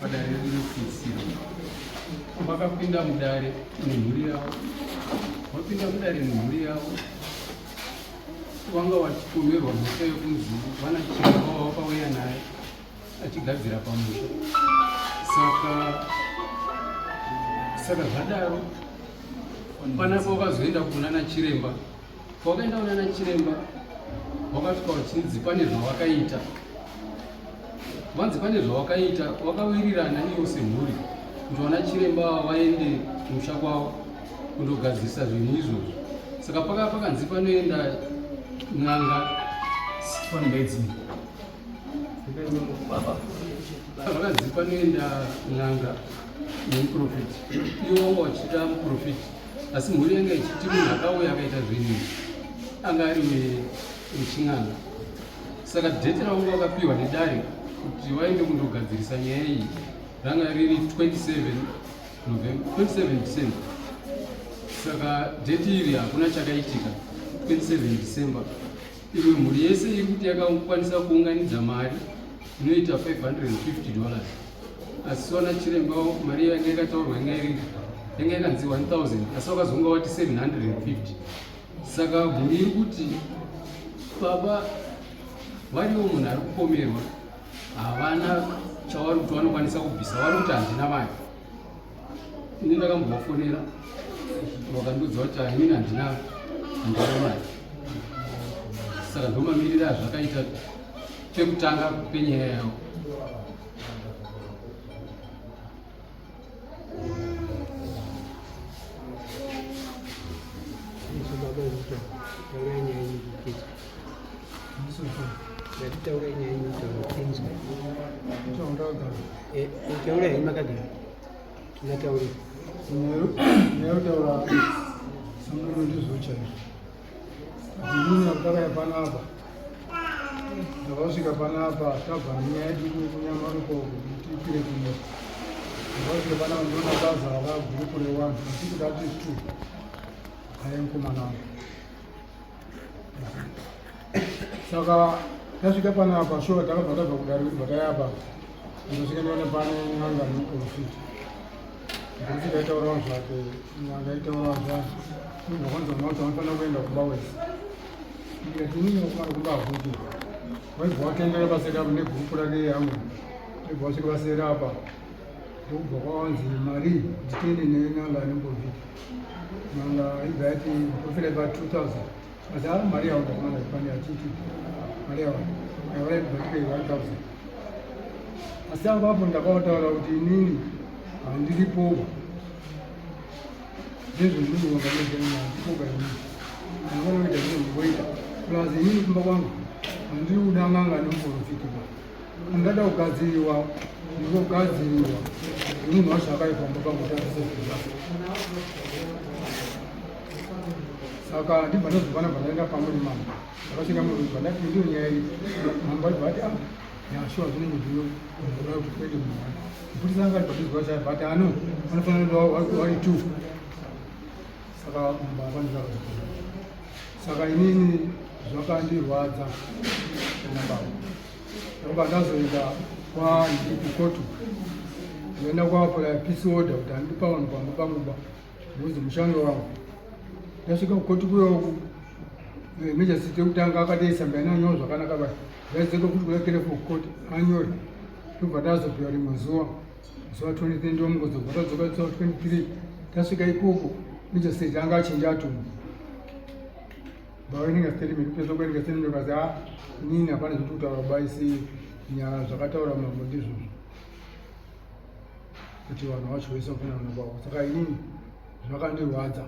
Padare redu rekupedzisira vakapinda mudare nemhuri yavo. Vapinda mudare nemhuri yavo, vanga vachipomerwa mhosva yekunzi vana chiremba wavakauya naye achigadzira pamusha. Saka zvadaro, panapa wakazoenda kunana chiremba. Wakaenda kunana chiremba, wakasvika vachinzi pane zvawakaita. Vanzi pane zvawakaita, wakawirirana ivo semhuri kuti vana chiremba vaende kumusha kwavo kundogadzirisa zvinhu izvozvo. Saka pakanzi panoenda n'anga. Zvakanzi panoenda n'anga nemuprofiti, ivo vanga vachita muprofiti, asi mhuri yanga ichiti munhu akauya akaita zvinhu izvi anga ari wechin'anga. Saka dheti ravanga vakapiwa nedare kuti vaende kundogadzirisa nyaya iyi ranga riri 27 November, 27 December. Saka dheti iri hakuna chakaitika 27 December. Imwe mhuri yese iri kuti yakakwanisa kuunganidza mari inoita $550, asi wana chiremba mari yanga yakataurwa yanga iri yanga yakanzi 1000, asi vakazonga vati 750. Saka mhuri iri kuti baba variwo munhu ari kupomerwa, havana chavari kuti vanokwanisa kubvisa, vari kuti handina mari. Ini ndakambovafonera, vakandiudza kuti inini handina mari. Saka ndomamiriro azvakaita pekutanga penyaya yavo. Ngatitaurai nyaya yenyu tinzwe. Taurai henyu makagara. Tingataure. Nyaya sangano ndizvo chaizvo. Inini ndakauya panapa, ndakasvika panapa tabva nenyaya yedu kuNyamaropa kuti tikwire kuno. Ndakasvika panapa ndoona kazara gurupu revanhu, asi kuti ati two aye mukomana wangu. Saka tasvika panapa shuwa takabva tabva kudare kuti bvataya apa, ndosvika ndiona pane n'anga nemuprofita. Muprofita aitaurawo zvake, n'anga aitaurawo zvake. Ndobva kwanzi vana vacho vanofanira kuenda kumba wese. Ndikati inini vakomana kumba hakuti. Waibva watendera paseri apo negurupu rake yamwe. Waibva wasvika paseri apa. Ndokubva kwawanzi mari kuti tiende nen'anga nemuprofita. N'anga ibva yati muprofita ipa 2000. Asi haa mari yawo ndakamana ipani achiti mari yawo aiva tipei 1000. Asi apapo ndakawataura kuti inini handiripoba. Ndizvo ndinoronga nezvenyu, handipoba inini. Ndinoona kuita zvino ndingoita. Plus inini kumba kwangu handiri kuda n'anga nemuprofiti ba. Andada kugadziriwa, ndikugadziriwa. Munhu wacho akaipa mumba pangu kuti abvise zvinhu. Saka ndibva ndazovana bva ndaenda pamwe nemambo. Ndakasvika munhu bva ndati ndiyo nyaya iyi. Mambo aibva ati ah yashuwa zvinenge zvino kuda kuti kuende munhu wani. Mupurisa anga ari padhuze pacho aibva ati ano vanofanira kuda vari two. Saka mambo akwanisa kuzvikona. Saka inini zvakandirwadza nababa. Ndakabva ndazoenda kwandipi kotu. Ndaenda kwaapula peace order kuti handipa vanhu pamba pangu ba. Ngozi mushando wangu. Ndasvika kukoti kuyoku. Magistrate yekutanga akati tsamba inonyorwa zvakanaka basi. Ndaizeka kuti kuya kere for court anyore. Ndobva ndazopiwa rimwe zuva. Zuva 23 ndomungozobva tadzoka zuva 23. Tasvika ikoko magistrate anga achinja atumwa. Vaverenga statement, kupedza kuverenga statement vakazi ah inini hapana zviri kutaura baisi nyaya zvakataura mambo ndizvozvo. Kuti vanhu vacho vese vafanira kuona kwavo. Saka inini zvakandirwadza.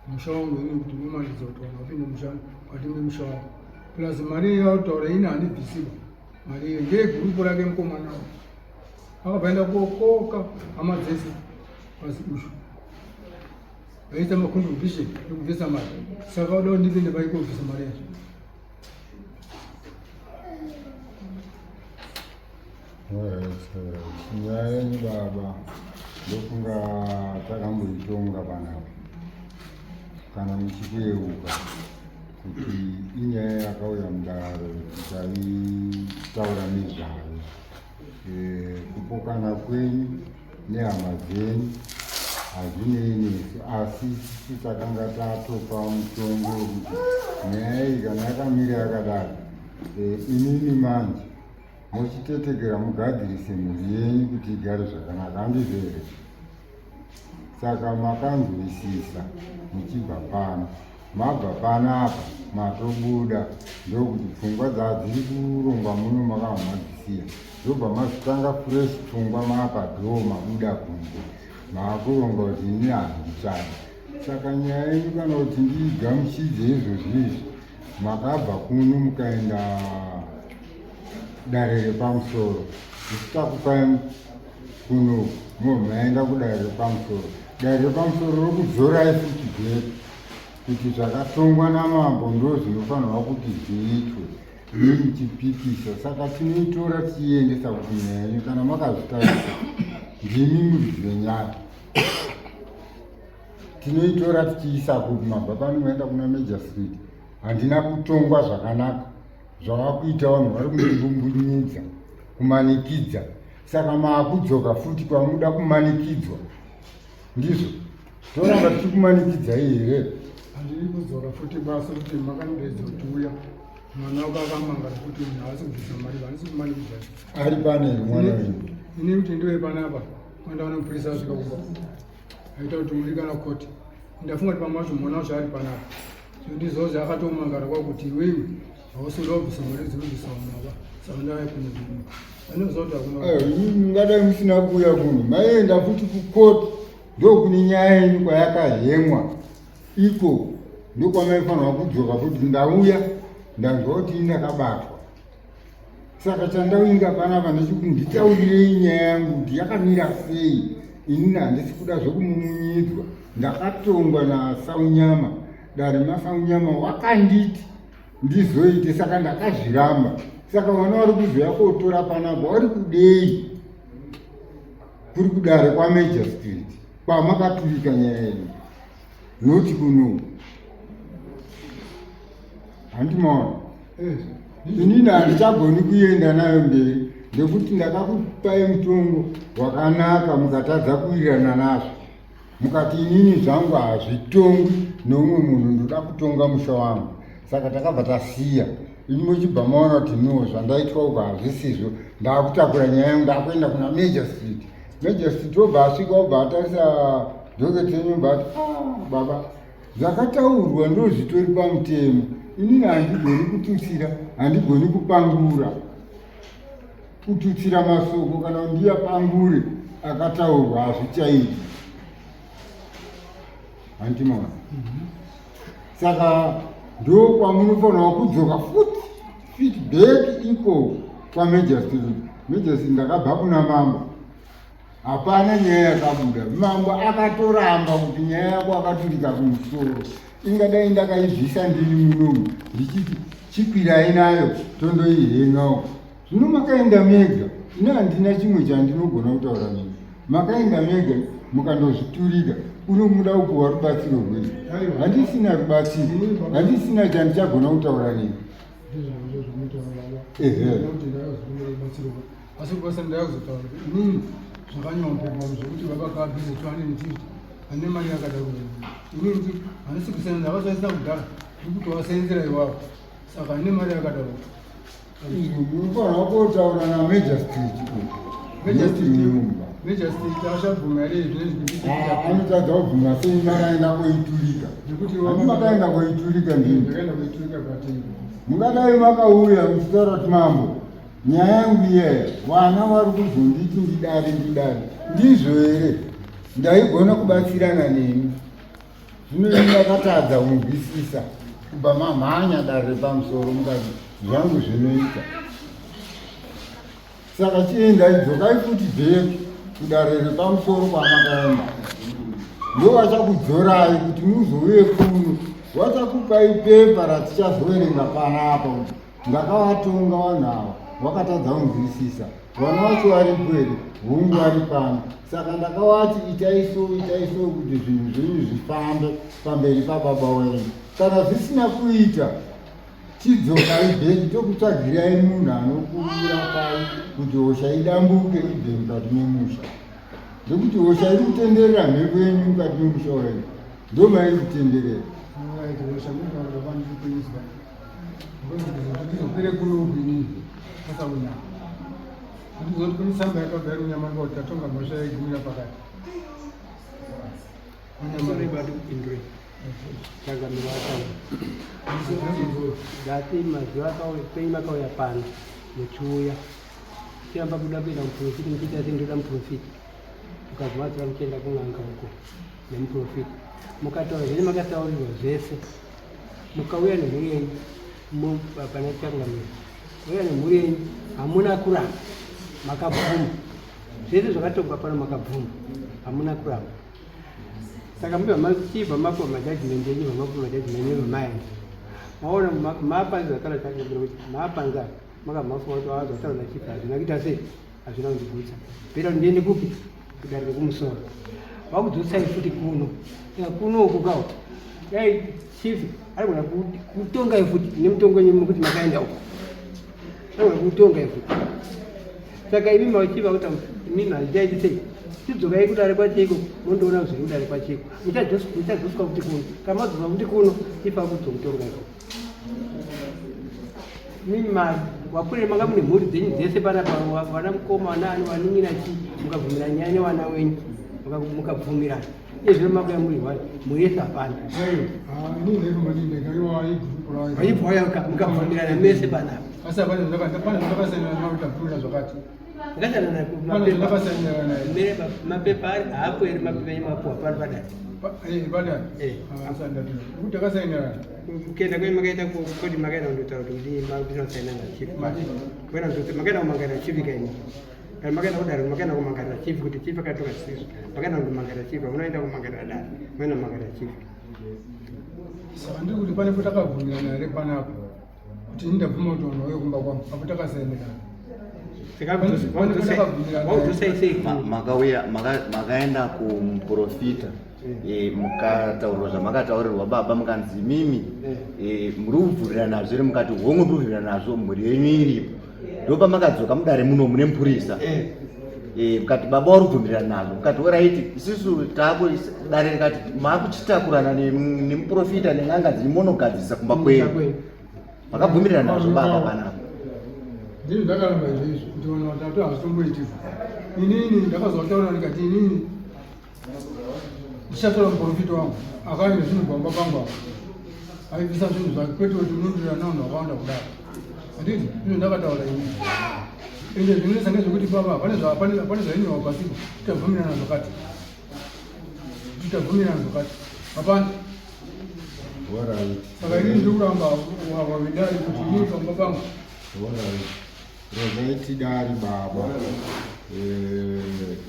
Musha wangu inini kuti unomanikidza kuti vanhu vapinde musha mukati memusha wangu. Plus mari iyo yautaura ini handibvisiba. Mari iyo ndeyegurupu rake mukomana wangu. Akabva aenda kokoka hama dzese pasi ushu. Vaita macontribution ekubvisa mari. Saka vada kuti ndipinde pai kobvisa mari yacho. Alright. Nyaya yenyu baba ndofunga takamboitonga panapa kana muchikuyeuka kuti inyaya yakauya mudare taitaura nezvayo. Kupokana kwenyu nehama dzenyu hazvinei nesu, asi isu takanga tatopa mutongo wekuti nyaya iyi kana yakamira yakadaro, inini manje mochitetekera mugadzirise mhuri yenyu kuti igare zvakanaka, handizvo here? Saka makanzwisisa muchibva pano, mabva panapa matobuda, ndokuti pfungwa dzadziri kurongwa muno makabva madzisiya, ndobva mazotanga fresh pfungwa maapadhoo mabuda kunze, maakuronga kuti ini handichada. Saka nyaya yenyu kana kuti ndiigamuchidze izvozvi izvi, makabva kuno mukaenda dare repamusoro, isu takupai kuno mobva maenda kudare repamusoro, dare repamusoro rokudzorai futi back kuti zvakatongwa namambo ndo zvinofanirwa kuti zviitwe, imi muchipikisa. Saka tinoitora tichiendesa kuti nyaya yenyu kana makazvitarisa ndimi muridzi wenyaya, tinoitora tichiisa kupi? Mabva pano maenda kuna Major Street, handina kutongwa zvakanaka, zvavakuita vanhu vari kundimbunyidza, kumanikidza. Saka maakudzoka futi kwamuda kumanikidzwa, ndizvo toramba tichikumanikidzai here? Handidi kudzoka futi basa kuti makandideedza kuti uya mwana wako akamangara kuti munhu haasi kubvisa mari, handisi kumanikidza. Ari pane here mwana wenyu? Ini kuti ndiwe panapa kwandaona mupurisa asvika kumba aita kuti muri kana koti, ndafunga kuti pamwe wacho mwana wacho ari panapa, ndizvozvo akatomangara kwakuti iwewe hausi kuda kubvisa mari dzinobvisa vanhu ava, saka ndauya kuno anoziva kuti hakuna. Mungadai musina kuuya kuno, maienda futi kukoti, ndokune nyaya yenyu kwayakahemwa iko, ndokwamaifanirwa kudzoka futi. Ndauya ndanzwa kuti ndakabatwa, saka chandauinga panapa ndechekuti nditaurirei nyaya yangu kuti yakamira sei. Inini handisi kuda zvekumumunyidzwa, ndakatongwa naSaunyama, dare maSaunyama wakanditi ndizoite, saka ndakazviramba. Saka vana vari kuzoya kotora panapa vari kudei? Kuri kudare kwaMajor Street kwamakaturika nyaya yenyu, noti kuno handimaona. Inini handichagoni kuenda nayo mberi nekuti ndakakupai mutongo wakanaka, mukatadza kuwirirana nazvo, mukati inini zvangu hazvitongwi neumwe munhu, ndoda kutonga musha wangu. Saka takabva tasiya, imi muchibva maona kuti no, zvandaitwa uko hazvisizvo, ndakutakura nyaya yangu ndakuenda kuna Major Street. Major Street obva asvika, obva atarisa docket yenyu, obva ati ah, baba, zvakataurwa ndo zvitori pamutemo, inini handigoni kututsira, handigoni kupangura, kututsira masoko kana ndiyapangure akataurwa hazvichaiti, handimaona. Saka ndo kwamunofanirwa kudzoka futi feedback iko kwaMajor Street. Major Street ndakabva kuna mambo, hapana nyaya yakabuda, mambo akatoramba kuti nyaya yako akaturika kumusoro, ingadai ndakaibvisa ndiri munomu ndichiti chikwirai nayo tondoihengawo. Zvino makaenda mega, ini handina chimwe chandinogona kutaura nemi, makaenda mega mukandozviturika kuno, muda kupuwa rubatsiro rwei? Handisina rubatsiro, handisina chandichagona kutaura nemi. Ehe. Asi kubasa ndakuzotaura kuti inini zvakanyorwa mupepa zvekuti baba kabhizi 250 ane mari yakadaro, inini handisi kusenza, ndakasaisa kudhara, ndikutovasenzera iwawo, saka ane mari yakadaro. Munofanirwa kotaura naMajor Street. Major Street achabvuma here izvi? Anotadza kubvuma sei? Makaenda koiturika, handi makaenda koiturika ndini? Ndakaenda koiturika, but mungadai makauya muchitaura kuti mambo, nyaya yangu iyaya, vana vari kuzonditi ndidare ndidare, ndizvo here? Ndaigona kubatsirana nemi. Zvino ini ndakatadza kunzwisisa, kubva mamhanya dare repamusoro mukati zvangu zvinoita. Saka chiendai, dzokai futi back kudare repamusoro kwamakaenda, ndo vachakudzorai kuti muzouye kuno, vachakupai pepa ratichazoverenga panapa kuti ndakavatonga vanhu ava vakatadza kunzwisisa. Vana vacho varipo here? Hungu, vari pano. Saka ndakavati itai so, itai so kuti zvinhu zvenyu zvifambe pamberi pababa wenyu. Kana zvisina kuita, Chidzokai bheki tokutsvagirai munhu anokurapai kuti hosha idambuke ibve mukati memusha. Ndokuti hosha iri kutenderera mhepo yenyu mukati memusha wenyu ndomairi kutenderera. Ndizopere kuno inini pasaunyama ndizoti kune tsamba yakabva iri kunyama ngoti tatonga mhosva yaigumira pakati. Changamiro ataura ndati mazuva akauya penyu makauya pano muchiuya chiramba kuda kuenda muprofiti muchiita se ndoda muprofiti mukabva matora muchienda kun'anga uko nemuprofiti mukataura zvene makataurirwa zvese mukauya nemhuri yenyu pana changamiro uya nemhuri yenyu hamuna kuramba makabvuma zvese zvakatongwa pano makabvuma hamuna kuramba saka mubva machibva mapuwa majudgment enyu vamapuwa majudgment enyu vamaenda maona mapanzi vataura chakambira kuti mapanzi ava makamafunga kuti vazvataura nachief hazvina kuita sei hazvina kundigutsa beta kuti ndiende kupi kudare rekumusoro vakudzosai futi kuno saka kuno uku kawo dai chief arigona kutongai futi nemutongo wenyu mukuti makaenda uko arigona kutongai futi saka imi machiva kuti imimi hazvichaiti sei chidzokai kudare kwachiko mondoona zviri kudare kwachiko muchadzoswa kuti kuno kana madzosa kuti kuno ifa kudzokutonga iko mimi wakure manga mune mhuri dzenyu dzese panapa vana mukoma vana ani vanin'ina chii mukabvumira nyaya nevana wenyu mukabvumirana iye zvino makuya muri hwai mhuri yese hapana vaibva mukabvumirana mese panapa asi hapana zvakasiyana kuti zvakati mapepa haapo here mapepa enyu mapuwa pano padare kuenda kwenyu makaita kodi makaenda kundotaura kuti kudii makusaina nachief makaenda kumangarira chief kaini kana makaenda kudare makaenda kumangarira chief kuti chief akatonga zvisizvo makaenda kundomangarira chief hamunoenda kumangarira dare maenda kumangarira chief saka ndiri kuti pane potakabvumirana here panapa kuti ini ndabvuma kuti vanhu vauye kumba kwangu apo takasainirana makauya makaenda kumuprofita eh, mukataurirwa zvamakataurirwa baba mukanzi imimi eh, muri kubvurira nazvo here mukati hongu ndiri kubvurira nazvo mhuri yenyu iripo ndopamakadzoka mudare muno mune mupurisa eh, mukati baba wari kubvumirana nazvo mukati oraiti isusu taaku dare rikati maakuchitakurana nemuprofita nen'anga dziri monogadzirisa kumba kwenyu makabvumirana nazvo baba panapa ndini ndakaramba izvezvi kuti vanhu vatatu hazvitomboitika inini ndakazotaura ndikati inini ndichatora muprofita wangu akaenda zvinhu pamba pangu apa aibvisa zvinhu zvake kwete kuti unondira navanhu vakawanda kudaro handiti ino ndakataura ini ende zvinonetsa ngezvekuti baba pane zvainyorwa pasipo tabvumirana zvakati tabvumirana zvakati hapana saka ini ndiri kuramba wavidari kuti ini pamba pangu Regai tidari baba, eh,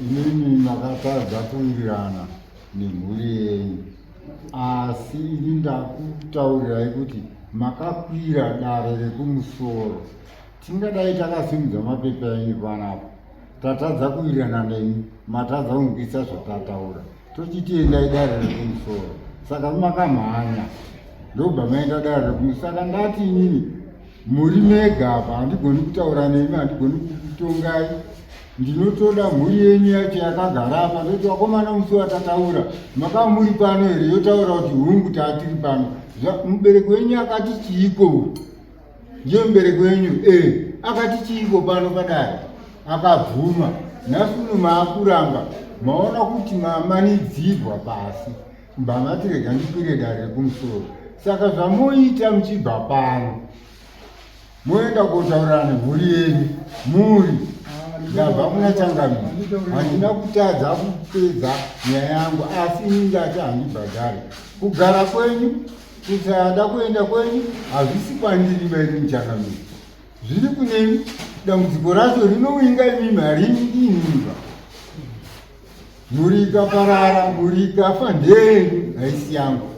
imimi makatadza kuwirirana nemhuri yenyu, asi ini ndakutaurirai kuti makakwira dare rekumusoro. Tingadai takasimudza mapepa enyu panapa, tatadza kuwirirana nemi, matadza kunzwisa zvatataura, tochiti endai dare rekumusoro. Saka makamhanya ndobva maenda dare rekumusoro. Saka ndati inini Muri mega apa handigoni kutaura nemi, handigoni kukutongai. Ndinotoda mhuri yenyu yacho yakagara apa ndoti vakomana musi watataura makava muri pano here yotaura kuti hungu taatiri pano. Mubereki wenyu akati chiiko uyu? Ndiye mubereki wenyu e akati chiiko pano padare? Akabvuma. Nhasi uno maakuramba maona kuti mamanidzirwa pasi. Mbamati rega ndikwire dare rekumusoro. Saka zvamoita muchibva pano moenda kotaurirana nemhuri yenyu muri ndabva kuna changamire handina kutadza kupedza nyaya yangu asi ini ndati handibhadhare kugara kwenyu kusada kuenda kwenyu hazvisi kwandiri mairi changamire zviri kunemi dambudziko racho rinowinga imimi haringi ininiba Mhuri ikaparara, mhuri ikafa ndeyenyu, haisi yangu.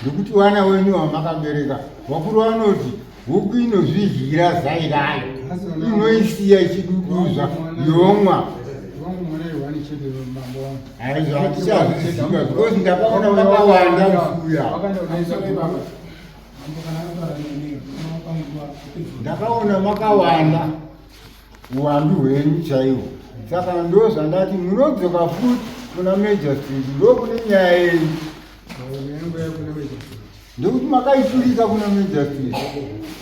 Nekuti wana wenyu wamakabereka, vakuru vanoti huku inozvidyira zai rayo, inoisiya ichiduduza yomwa. Haizvo hatichazviziva because ndakaona vakawanda musuya. Ndakaona makawanda uwandu hwenyu chaiwo, saka ndo zvandati munodzoka futi kuna magistrate, ndokune nyaya yenyu ndekuti makaiturika kuna magistrate.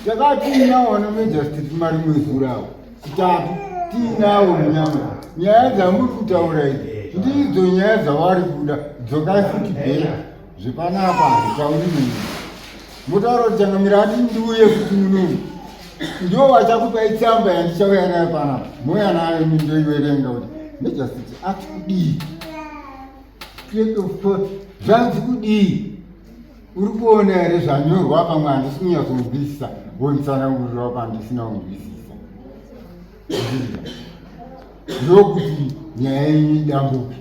Takatiinawo na magistrate marimwe zurawo chitatu tiinawo munyama. Nyaya dzamuri kutaura idzi ndidzo nyaya dzawari kuda, dzokai futi back. Zvepanapa handitauri nemi, motaura kuti changamira ati ndiuye futi munomu, ndiwo vachakupai tsamba yandichauya nayo panapa, mouya nayo ini ndoiverenga kuti magistrate ati kudii, clerk of court zvanzi kudii, uri kuona here zvanyorwa pamwe handisi kunyatsonzwisisa, wonditsanangurira pandisina kunzwisisa, ndokuti nyaya yenyu idambuke.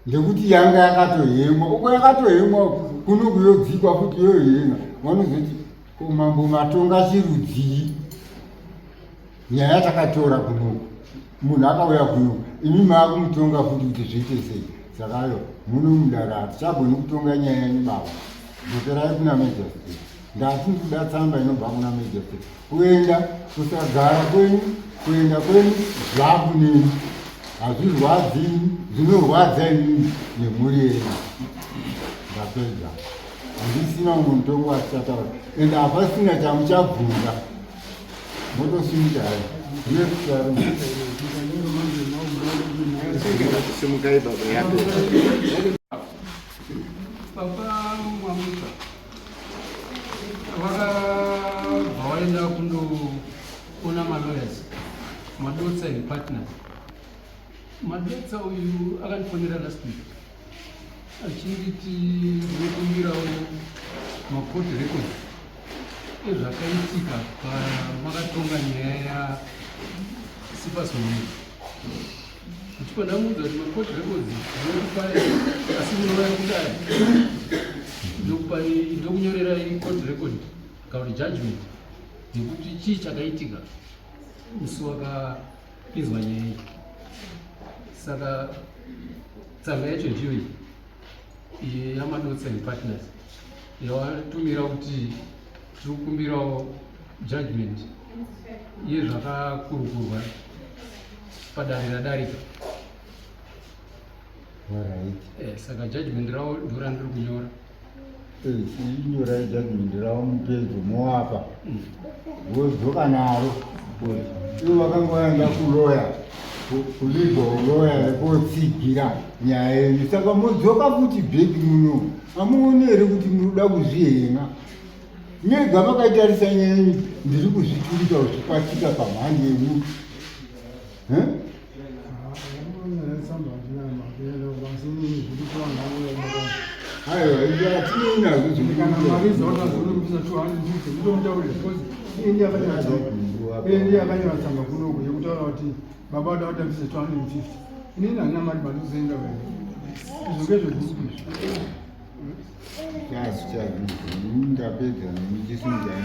Ndekuti yanga yakatohemwa uko, yakatohemwa kuno kuyodzikwa futi yohemwa, vanozoti umambo matonga chirudzii? Nyaya takatora kunoku, munhu akauya kunoku, imi maakumutonga futi kuti zviite sei? Saka ayo muno mudara hatichagoni kutonga nyaya yenyu baba, dzokerai kuna magistrate. Ndati ndikuda tsamba inobva kuna magistrate. Kuenda kusagara kwenyu, kuenda kwenyu zvakuneni hazvirwadzi, zvinorwadza inini nemhuri yenyu. Ndapedza, handisina umwe mutongo watichataura, ende hapasina chamuchabvunza, motosimuka hai. Simukai baba, yapera. Baba Mwamuka vakabva vaenda kundoona malawyers, Madotsa and Partners. Madotsa uyu akandifonera last week achinditi ndinokumbirawo macourt records ezvakaitika pamakatonga nyaya yaSifas Mumei. Ndichibva ndamuudza kuti macourt records ndinokupai, asi munouya kudai ndokupai, ndokunyorerai court record kana kuti judgment yekuti chii chakaitika musi wakapinzwa nyaya iyi. Saka tsamba yacho ndiyo iyi yaMadotsa and Partners yawatumira kuti tiri kukumbirawo judgment yezvakakurukurwa padare radarika. Saka judgment ravo ndo randiri kunyora. Inyorai judgment ravo mupedzo moapa, wodzoka naro. Ivo vakanga vaenda kuloya, kulegal lawyer rekotsigira nyaya yenyu, saka modzoka futi back muno. Hamuoni here kuti munoda kuzvihenga mega? Makaitarisa nyaya yenyu, ndiri kuzviturika kuzvipachika pamhandi yemunhu. Eh? Aiwa, izvi hatinei nazvo. Kana mari dzaunazonobvisa 250 ndotomutaurira, because iye ndiye akanyora tsamba, iye ndiye akanyora tsamba kunoku yekutaura kuti baba vada kutambisa 250. Inini handina mari bandikuzoenda wena, izvo ngezvegurupu izvo. Chazi chazi, ndapedza nemi, chisungai.